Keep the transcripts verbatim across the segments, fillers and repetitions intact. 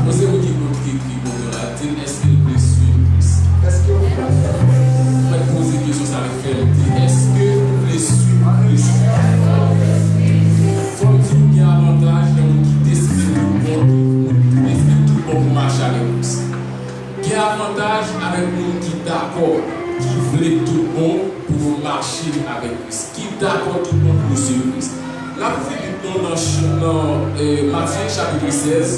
Koze moun ki, ki, ki bon nan latin, èske l vle swiv Kris? Èske w vle swiv Kris? Mwen poze kesyon sa avèk fèmte, èske w vle swiv Kris? Fò m di w gen avantaj nan moun ki deside tout bon, moun ki deside tout bon pou mache avèk Kris. Gen avantaj avèk moun ki dakò, ki vle tout bon pou yo mache avèk Kris, ki dakò tout bon pou yo swiv Kris. N ap ouvri Bib nou nan, ch- nan eh, Matye chapit sèz,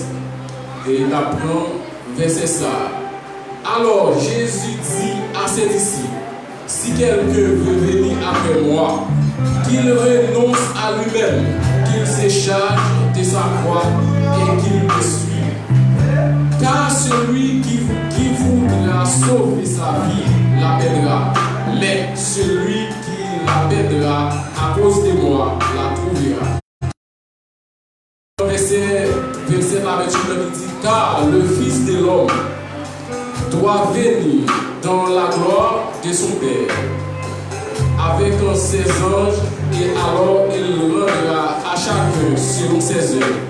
e n ap pran vèsè sa a. Alors, Jésus dit à ses disciples, si quelqu'un veut venir après moi, qu'il renonce à lui-même, qu'il se charge de sa croix et qu'il me suive. Car celui qui, qui voudra sauver sa vie la perdra, mais celui qui la perdra à cause de moi la trouvera. Vèsè vennsenk a venntuit la ki di, car le Fils de l'homme doit venir dans la gloire de son Père avec ses anges, et alors il rendra à chacun selon ses œuvres.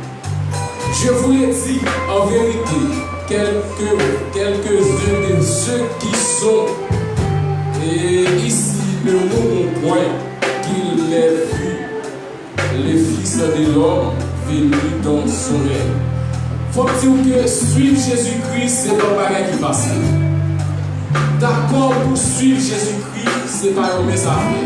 Je vous le dis en vérité, quelques, quelques-uns de ceux qui sont, eh, ici ne mourront point qu'il n'ait vu le Fils de l'homme venir dans son règne. Fò m di w ke swiv Jezikri se pa yon bagay ki fasil. Dakò pou swiv Jezikri se pa yon mens afè.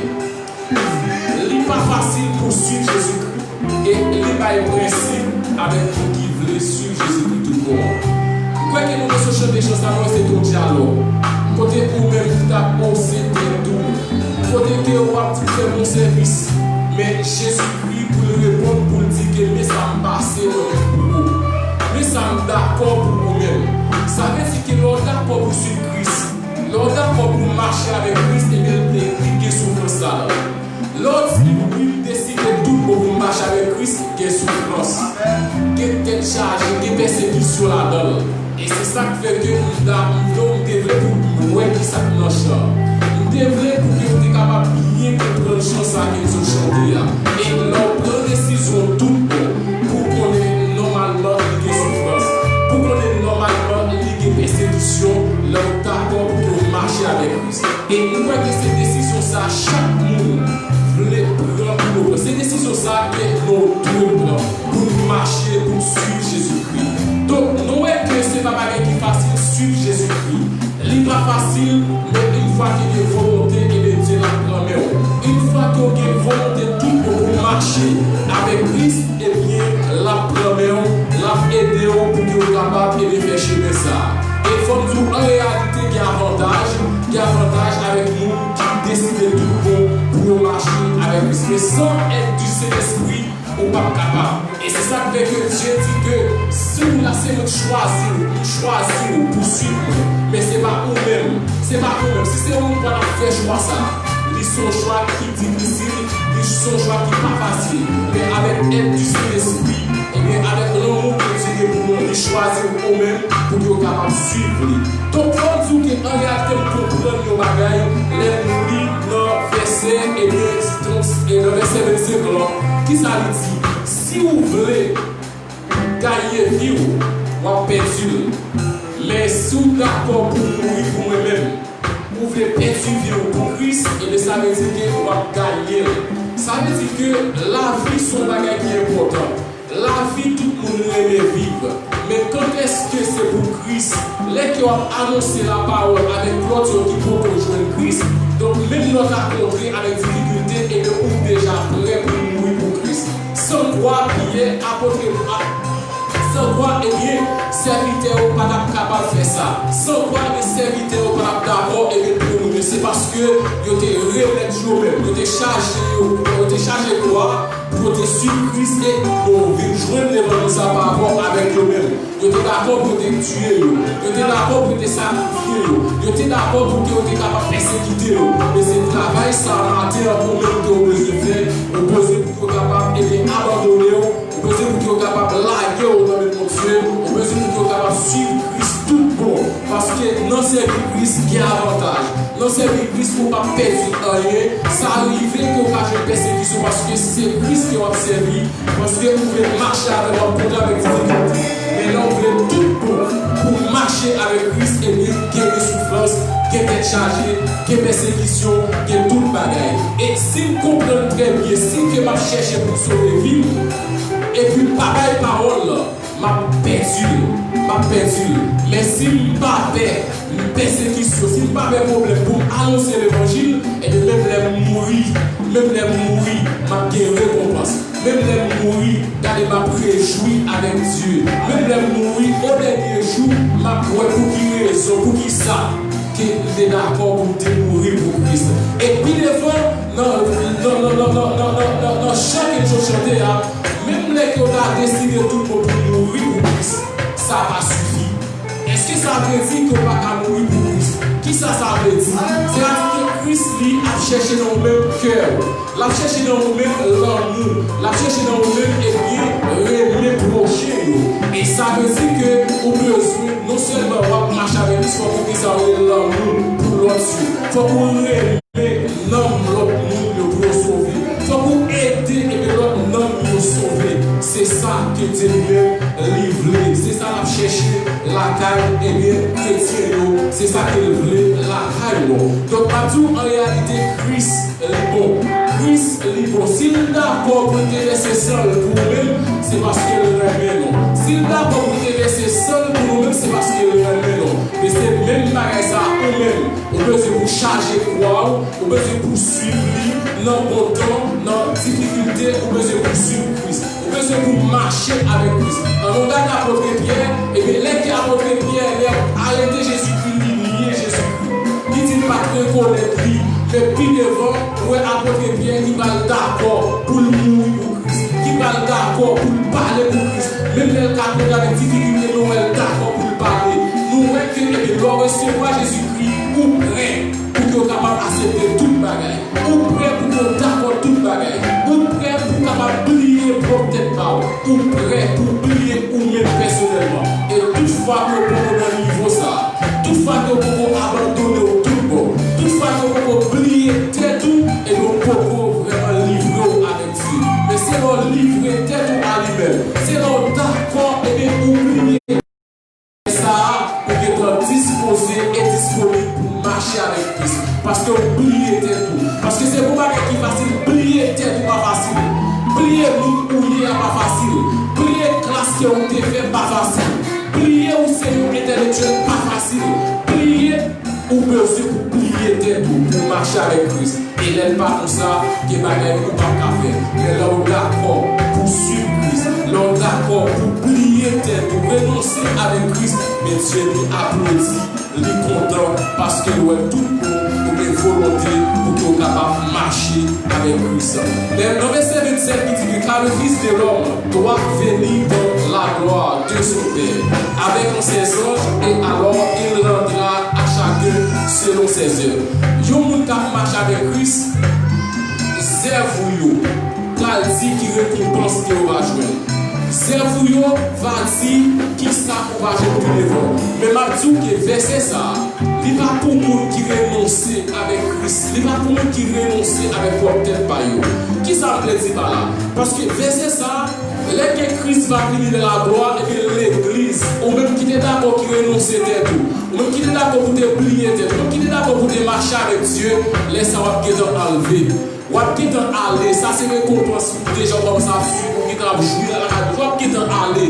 Li pa fasil pou swiv Jezikri e li bay prensip avèk moun ki vle swiv Jezikri tout bon an. M kwè ke nou te sou chante chan sa, nou wè se te yon dyalòg. Kote ou menm ki t ap oze tèt ou, kote ke w ap di w fè m yon sèvis, men Jezikri pou l reponn, pou l di ke men sa m pase mwen menm pou ou. Men sa m dakò pou ou menm. Sa vle di ke lè w dakò pou swiv Kris, lè w dakò pou mache avèk Kris, ebyen l te ekri gen soufrans ladan l. Lè w di wi, m deside tout bon pou m mache avèk Kris, gen soufrans, gen tèt chaje, gen pèsekisyon ladan l. E se sa k fè ke m ta, m, m te vle pou m wè ki sa k nan chan an. M te vle pou ke w te kapab byen konprann chan sa ke m sot chante a. E lè w pran desizyon tout bon pou konnen nòmalman li gen soufrans, pou konnen nòmalman li gen pèsekisyon, lè w dakò pou ke w mache avèk Kris. E m kwè ke se desizyon sa a chak moun vle pran pou yo pran. Se desizyon sa a ke nou dwe pran pou n mache, pou n swiv Jezikri. Donk, nou wè ke se pa bagay ki fasil swiv Jezikri. Li pa fasil, men yon fwa ke gen volonte, ebyen, Dye l ap pran men w. Yon fwa ke w gen volonte tout bon pou w mache avèk Kris, ebyen, l ap pran men w, l ap ede w pou ke w kapab, ebyen, fè chemen sa a. E fò m di w, an reyalite, gen avantaj, gen avantaj avèk moun ki deside tout bon pou yo mache avèk Kris. Men san èd di Sentespri, ou p ap kapab. E se sa k fè ke Dye di ke si w la se mwen k chwazi w, m chwazi w pou swiv mwen. Men se pa ou menm, se pa ou menm. Si se ou menm k ap fè chwa sa, li se yon chwa ki difisil, li se yon chwa ki pa fasil. Men avèk èd di Sentespri, ebyen, avèk lanmou ke Dye gen pou nou, li chwazi w ou menm pou ke w kapab swiv li. Donk, fò m di w ke an reyalite, m konprann yon bagay lè m li nan vèsè, ebyen, trant, e nan vèsè vennsenk lan. Kisa li di? Si w vle gaye vi w, w ap pèdi l. Men si w dakò pou w mouri pou mwen menm, ou vle pèdi vi w pou Kris, ebyen, sa vle di ke w ap gaye l. Sa vle di ke lavi se yon bagay ki enpòtan. Lavi, tout moun renmen viv. Men kantèske se pou Kris? Lè ke w ap anonse lapawòl avèk lòt yo ki poko jwenn Kris, donk menm lè w ta kontre avèk difikilte, ebyen, ou deja prè pou mouri pou Kris. Sankwa, Pyè, apot, a, sankwa, ebyen, sèvitè yo pa t ap kapab fè sa. Sankwa, ebyen, sèvitè yo pa t ap dakò, ebyen, pou yo mouri. Se paske yo te remèt yo menm, yo te chaje yo, yo te chaje kwa, pou yo te swiv Kris e pou yo vin jwenn levanjil sa pa rapò avèk yo menm. Yo te dakò pou yo te tiye yo. Yo te dakò pou yo te sakrifye yo. Yo te dakò pou ke yo te kapab pèsekite yo. Men se travay sa a maten an ou menm ke w bezwen fè. Ou bezwen pou ke w kapab, ebyen, abandone w. Ou bezwen pou ke w kapab lage w nan men Bondye. Ou bezwen pou ke w kapab swiv Kris tout bon. Paske nan sèvi Kris gen avantaj. Nan sèvi Kris, ou p ap pèdi anyen. Sa rive ke w ka jwenn pèsekisyon paske se Kris ke w ap sèvi, paske ou vle mache avè l, w ap kontre avèk difikilte. Men lè w vle tout bon pou mache avèk Kris, ebyen, gen de soufrans, gen tèt chaje, gen pèsekisyon, gen tout bagay. E si m konprann trè byen, si ke m ap chèche pou sove vi m, epi m pa bay pawòl lan, m ap pèdi l, m ap pèdi l. Men si m pa pè pèsekisyon, si m pa pè pwoblèm pou m anonse levanjil, ebyen, menm lè m mouri, menm lè m mouri, m ap gen rekonpans. Menm lè m mouri, gade, m ap rejwi avèk Dye. Menm lè m mouri, o dènye jou, m ap wè pou ki rezon, pou ki sa ke m te dakò pou m te mouri pou Kris. E pi devan, nan, nan, nan chan ke yo chante a, menm lè ke w ta deside tout bon pou mouri pou Kris, sa pa sifi. Èske sa vle di ke w pa ka mouri pou Kris? Kisa sa vle di? Sètadi ke Kris, li, ap chèche nan ou menm kè w. L ap chèche nan ou menm lanmou. L ap chèche nan ou menm, ebyen, renmen pwochen yo. E sa vle di ke ou bezwen, non sèlman w ap mache avèk Kris, fòk ou gen sa yo rele lanmou pou lòt yo. Fòk ou renmen nanm lòt moun yo pou yo sove. Fòk ou ede, ebyen, lòt nanm yo sove. Se sa ke Dye li menm, li vle. Se sa l ap chèche lakay, ebyen, kretyen yo. Se sa ke l vle lakay nou. Donk, m ap di w, an reyalite, Kris li bon. Kris li bon. Si l dakò pou l te vèse san l pou ou menm, se paske l renmen nou. Si l dakò pou l te vèse san l pou nou menm, se paske l renmen nou. Men se menm bagay sa a ou menm. Ou bezwen pou chaje kwa w, ou bezwen pou swiv li nan bon tan, nan difikilte, ou bezwen pou swiv Kris. Ou bezwen pou mache avèk Kris. Ann nou gade apot Pyè, ebyen, lè ke apot Pyè, lè l arete Jezikri, li nye Jezikri. Li di l pa t rekonèt li. Men pi devan, ou wè apot Pyè, li pral dakò pou l mouri pou Kris. Ki pral dakò pou l pale pou Kris. Menm lè l ka kontre avèk difikilte, nou wè l dakò pou l pale. Nou wè ke, ebyen, lè w resevwa Jezikri, ou prè pou ke w kapab aksepte tout bagay. Ou prè pou ke w dakò tout bagay. Ou prè pou w kapab bliye pwòp tèt pa w. Ou prè pou w bliye ou menm pèsonèlman. E tout fwa ke w poko nan nivo sa a, tout fwa ke w poko abandone w tout bon, tout fwa ke w poko bliye tèt ou, ebyen, w poko vrèman livre w avèk Dye. Men se lè w livre avèk Kris. E lè l pa konsa, gen bagay ou p ap ka fè. Men lè w dakò pou w swiv Kris, lè w dakò pou w bliye tèt ou, renonse avèk Kris, men Dye li aplodi, li kontan, paske l wè tout moun ou gen volonte pou ke w kapab mache avèk Kris. Men nan vèsè vennsèt, li di ke, car le Fils de l'homme doit venir dans la gloire de son Père avec ses anges, et alors il rendra à chacun selon ses œuvres. Yon moun k ap mache avèk Kris, zèv ou yo pral di ki rekonpans ke w va jwenn. Zèv ou yo va di ki sa ou va jwenn pi devan. Men m ap di w ke vèsè sa a, li pa pou moun ki renonse avèk Kris. Li pa pou moun ki renonse avèk pwòp tèt pa yo. Ki sa m vle di pa la? Paske vèsè sa a, lè ke Kris va vini nan laglwa, ebyen, legliz, ou menm ki te dakò ki renonse tèt ou, ou menm ki te dakò pou te bliye tèt ou, ou menm ki te dakò pou te mache avèk Dye, lè sa w ap gentan anlve. W ap gentan ale, sa se rekonpans ou deja w kòmanse ap swiv, ou gentan ap jwi lakay Bondye, w ap gentan ale.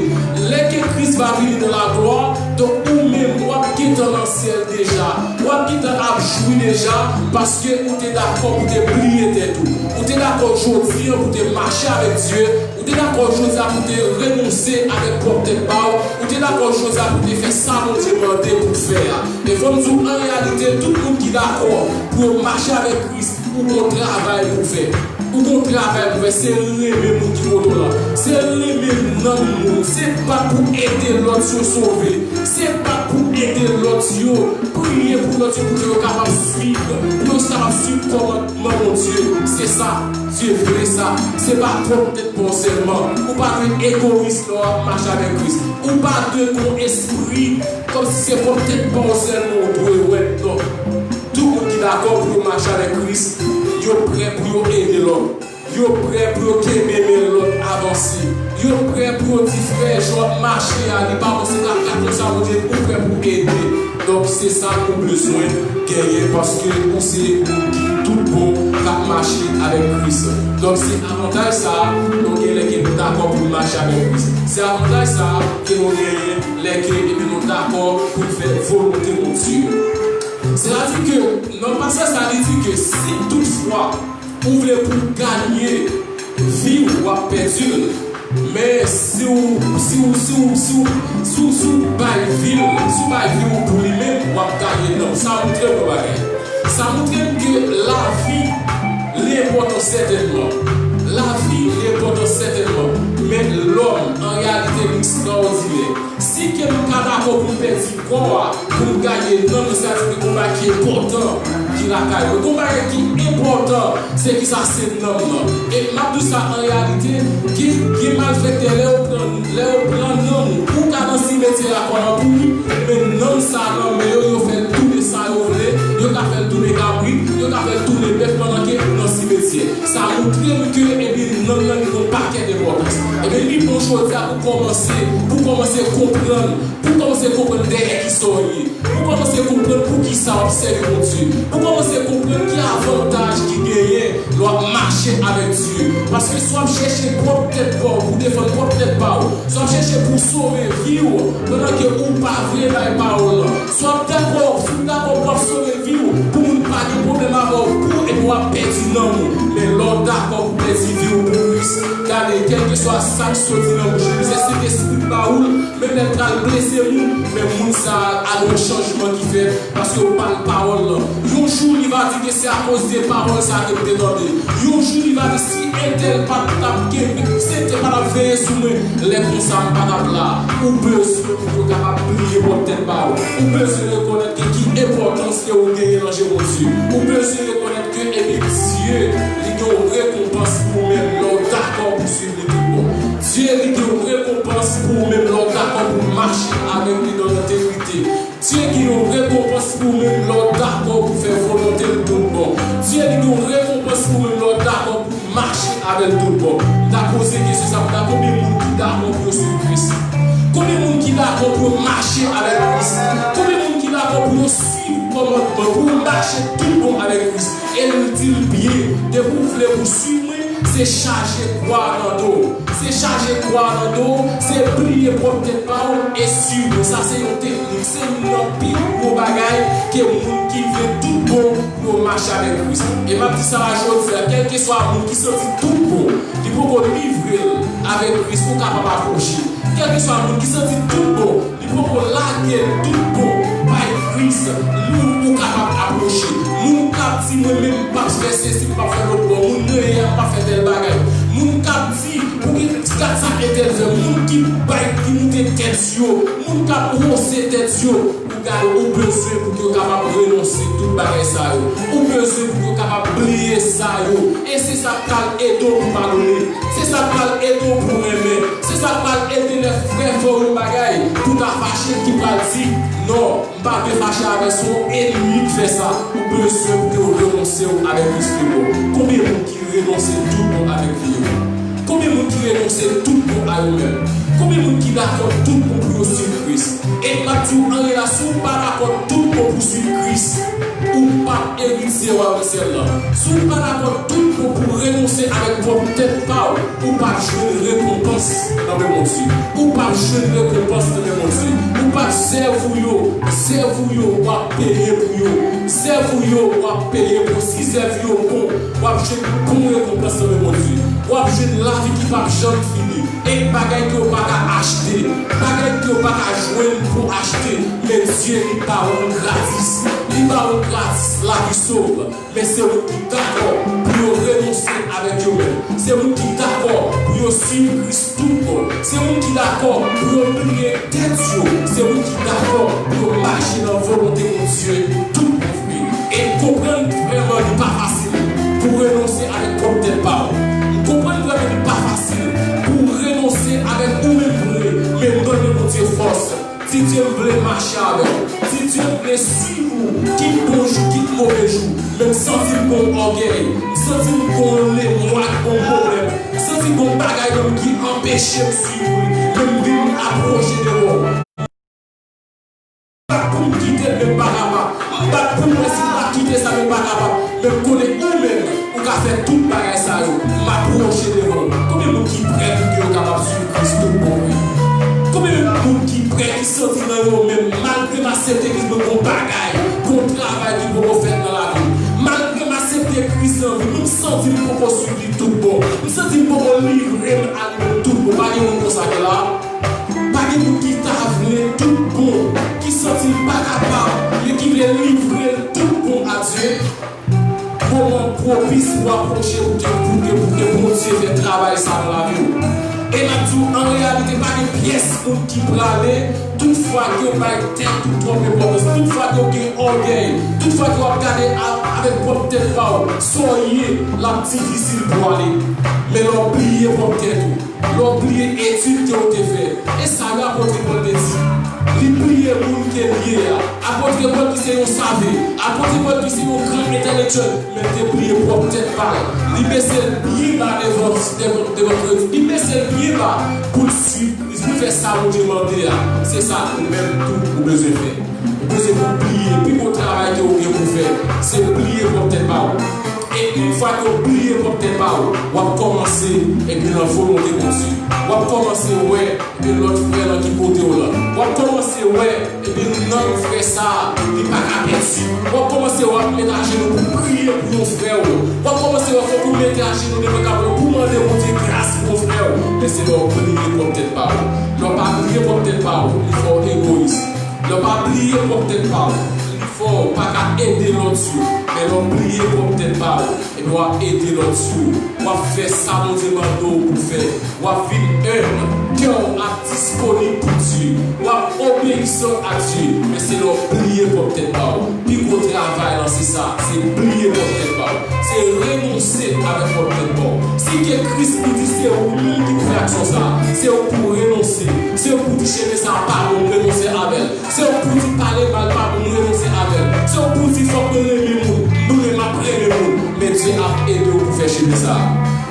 Lè ke Kris va vini nan laglwa, donk ou menm, w ap gentan nan syèl deja. W ap gentan ap jwi deja, paske ou te dakò pou te bliye tèt ou. Ou te dakò jodi a pou te mache avèk Dye. Ou te dakò jodi a pou te renonse avèk pwòp tèt pa w. Ou te dakò jodi a pou te fè sa Bondye mande pou w fè a. E fò m di w, an reyalite, tout moun ki dakò pou yo mache avèk Kris, ou gon travay pou w fè. Ou gon travay pou w fè. Se renmen moun ki kote w lan. Se renmen nanm moun. Se pa pou ede lòt yo sove. Se pa pou ede lòt yo. Priye pou lòt yo, pou ke yo kapab swiv. Pou yo kapab swiv kòmandman Bondye. Se sa. Dye vle sa. Se pa pwòp tèt pa w sèlman. Ou pa dwe egoyis lè w ap mache avèk Kris. Ou pa dwe gon espri kòmsi se pwòp tèt pa w sèlman ou dwe wè. Non. Tout moun ki dakò pou yo mache avèk Kris, yo prè pou yo ede lòt. Yo prè pou yo kenbe men lòt avanse. Yo prè pou yo di, frè, jan w ap mache a, li pa bon, se pa ka konsa Bondye, ou prè pou ede. Donk, se sa nou bezwen genyen, paske ou se moun ki tout bon, k ap mache avèk Kris. Donk, se avantaj sa a nou gen lè ke nou dakò pou nou mache avèk Kris. Se avantaj sa a ke nou genyen lè ke, ebyen, nou dakò pou nou fè volonte Bondye. Sètadi ke, nan pasaj sa, li di ke si toutfwa ou vle pou w ganye vi w, w ap pèdi l. Men si w, si w, si w, si w, si w, si w bay vi l, si w bay vi w pou li menm, w ap ganye nanm. Sa montre m yon bagay. Sa montre m ke lavi li enpòtan sètènman. Lavi li enpòtan sètènman. Men lòm, an reyalite, li ekstraòdinè. Si ke m ka dakò pou m pèdi kò a, pou m ganye nanm, sa vle di ke gon bagay ki enpòtan ki lakay mwen. Gon bagay ki enpòtan, se ki sa, se nanm nan. E m ap di w sa an reyalite, gen, gen malfektè, lè yo pran, lè yo pran nanm ou, ou ka nan simetyè a kò nan pouri, men nanm sa a nan men yo, yo fè l tounen sa yo vle, yo ka fè l tounen kabrit, yo ka fè l tounen bèf pandan ke ou nan simetyè. Sa montre m ke, ebyen, nanm nan gen yon pakèt enpòtans. Ebyen, li bon jodi a pou kòmanse, pou kòmanse konprann, pou kòmanse konprann dèyè kisa w ye, pou kòmanse konprann poukisa w ap sèvi Bondye, pou kòmanse konprann ki avantaj ki genyen lè w ap mache avèk Dye. Paske si w ap chèche pwòp tèt pa w, pou defann pwòp tèt pa w, si w ap chèche pou sove vi w, pandan ke ou pa vle bay pawòl lan, si w ap dakò, si w dakò pou w ap sove vi w, pou moun pa gen pwoblèm avè w, pou, epi w ap pèdi nanm ou. Men lè w dakò pou pèdi vi w pou Kris, gade, kèlkeswa sa k soti nan bouch li, se Sentespri k ba ou l, menm lè l pral blese moun, men moun sa a, a gon chanjman ki fèt, paske w ba l pawòl lan. Yon jou, li va di ke se akoz de pawòl sa a ke m te tande. Yon jou, li va di, si entèl pa t ap kenbe, si entèl pa t ap veye sou mwen, lè konsa m pa t ap la. Ou bezwen pou yo kapab bliye pwòp tèt pa w. Ou bezwen rekonèt ke ki enpòtans ke ou genyen nan je Bondye. Ou bezwen rekonèt ke, ebyen, Dye, li gen yon rekonpans pou ou menm lè w dakò pou swiv li tout bon. Dye, li gen yon rekonpans pou ou menm lè w dakò pou mache avèk li nan entegrite. Dye gen yon rekonpans pou ou menm lè w dakò pou fè volonte l tout bon. Dye li gen yon rekonpans pou ou menm lè w dakò pou mache avè l tout bon. M ta poze kesyon sa pou ta, konbyen moun ki dakò pou yo swiv Kris? Konbyen moun ki dakò pou yo mache avèk Kris? Konbyen moun ki dakò pou yo swiv kòmandman, pou yo mache tout bon avèk Kris? E l di l byen, depi w vle pou w swiv mwen, se chaje kwa nan do w. Se chaje kwa nan do w, se bliye pwòp tèt pa w e swiv mwen. Sa se yon teknik, se youn nan pi gwo bagay ke moun ki vle tout bon pou yo mache avèk Kris. E m ap di sa la jodi a, kèlkeswa moun ki santi tout bon, li poko livre l avèk Kris, ou kapab apwoche. Kèlkeswa moun ki santi tout bon, li poko lage l tout bon bay Kris, li, ou kapab apwoche. Moun k ap di, "Mwen menm m p ap fè sesi, m p ap fè lòt bò, moun nan ye a p ap fè tèl bagay." Moun k ap di, "Poukisa sa entèl fè?" Moun ki bay, ki moute tèt yo, moun k ap wonse tèt yo, ou gade, ou bezwen pou ke w kapab renonse tout bagay sa yo. Ou bezwen pou ke w kapab bliye sa yo. E se sa k pral ede w pou padone. Se sa k pral ede w pou renmen. Se sa k pral ede lè frè fè w yon bagay, pou ta fache, ki pral di, "Non, m pa dwe fache avè l, se yon ènmi k fè sa." Ou bezwen pou ke w renonse w avèk Kris. Konbyen moun ki renonse tout bon avèk vi yo? Konbyen moun ki renonse tout bon a yo menm? Konbyen moun ki dakò tout bon pou yo swiv Kris? E m ap di w anyen la, si w pa dakò tout bon pou swiv Kris, ou p ap eritye wayòm syèl la. Si w pa dakò tout bon pou renonse avèk pwòp tèt pa w, ou p ap jwenn rekonpans nan men Bondye. Ou p ap jwenn rekonpans nan men Bondye. Ou p ap, zèv ou yo, zèv ou yo, w ap peye pou yo. Zèv ou yo, w ap peye pou yo. Si zèv yo bon, w ap jwenn bon rekonpans nan men Bondye. W ap jwenn lavi ki p ap janm fini. E bagay ke w pa ka achte, bagay ke w pa ka jwenn pou achte, men Dye li ba ou l gratis. Li ba ou l gratis, lavi sove. Men se moun ki dakò pou yo renonse avèk yo menm. Se moun ki dakò pou yo swiv Kris tout bon. Se moun ki dakò pou yo bliye tèt yo. Se moun ki dakò pou yo mache nan volonte Bondye tout bon. E m konprann vrèman li pa fasil pou renonse avèk pwòp tèt pa w. M konprann vrèman li pa fasil pou renonse avèk ou menm vre, men m mande Bondye fòs. Di Dye m vle mache avè w. Di Dye m vle swiv ou, kit bon jou, kit move jou. Men m santi m gon ògèy, m santi m gon lemwa k gon pwoblèm, m santi gon bagay nan m ki anpeche m swiv ou, men m vin apwoche devan w. M bat pou m kite l, men m pa kapab. M bat pou m wè si m pa kite sa, men m pa kapab. Men m konnen ou menm, ou ka fè tout bagay sa yo. M apwoche devan w. Konbyen moun ki prè pou ke yo kapab swiv Kris tout bon vre? Konbyen moun ki prè, ki santi nan yo menm, malgre m aksepte Kris, men gon bagay, gon travay ki poko fèt nan lavi m? Malgre m aksepte Kris nan vi m, men m santi m poko swiv li tout bon. M santi m poko livre m a li menm tout bon. Pa gen moun konsa ki la? Pa gen moun ki ta vle tout bon, ki santi l pa kapab, men ki vle livre l tout bon a Dye? Moman pwopis pou apwoche pou ke, pou ke, pou ke Bondye fè travay sa nan lavi w. E m ap di w, an reyalite, pa gen pyès moun ki prale, tout fwa ke w bay tèt ou twòp enpòtans, tout fwa ke w gen ògèy, tout fwa ke w ap gade a-, avèk pwòp tèt pa w, sa w ye, l ap difisil pou w ale. Men lè w bliye pwòp tèt ou, lè w bliye etid ke w te fè. E sa yo apot Pòl te di. Li bliye moun ke l ye a. Apot Pòl ki se yon save, apot Pòl ki se yon gran entèlektyèl, men l te bliye pwòp tèt pa l. Li bese l byen ba devan, devan, devan Kris. Li bese l byen ba pou l swiv Kris, pou l fè sa Bondye mande a. Se sa ou menm tou ou bezwen fè. Ou bezwen pou w bliye, pi gwo travay ke ou gen pou fè, se bliye pwòp tèt pa w. E yon fwa ke w bliye pwòp tèt pa w, w ap kòmanse, ebyen, nan volonte Bondye. W ap kòmanse wè, ebyen, lòt frè lan ki kote w lan. W ap kòmanse wè, ebyen, non, frè sa a, li pa ka pèdi. W ap kòmanse wè w ap met ajenou pou w priye pou yon frè w. W ap kòmanse wè fòk ou mete ajenou devan tab la pou w mande Bondye gras pou yon frè w. Men se lè w bliye pwòp tèt pa w. Lè w pa bliye pwòp tèt pa w, li fè w egoyis. Lè w pa bliye pwòp tèt pa w, li fè w pa ka ede lòt yo. Men lè w bliye pwòp tèt pa w, ebyen w ap ede lòt yo. W ap fè sa Bondye mande w pou w fè. W ap vin enb, kè w ap disponib pou Dye. W ap obeyisan a Dye. Men se lè w bliye pwòp tèt pa w. Pi gwo travay lan se sa, se bliye pwòp tèt pa w. Se renonse avèk pwòp tèt pa w. Si ke Kris li di se ou menm ki pou fè aksyon sa, se ou pou renonse. Se ou pou di chemen sa pa bon, renonse avè l. Se ou pou di pale mal pa bon, renonse avè l. Se ou pou di fòk mwen renmen moun, mwen menm m ap renmen moun. Men Dye ap ede w pou fè chemen sa.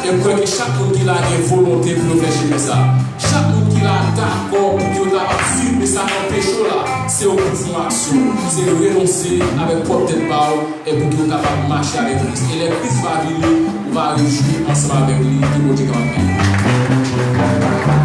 E m kwè ke chak moun ki la gen volonte pou yo fè chemen sa. Chak moun ki la dakò pou yo ta ap swiv, men sa k anpeche w la, se ou pou fè yon aksyon. Se renonse avèk pwòp tèt pa w, e pou ke w kapab mache avèk Kris. E lè Kris va vini, ou va rejwi ansanm avèk li, ke Bondye kapab beni w.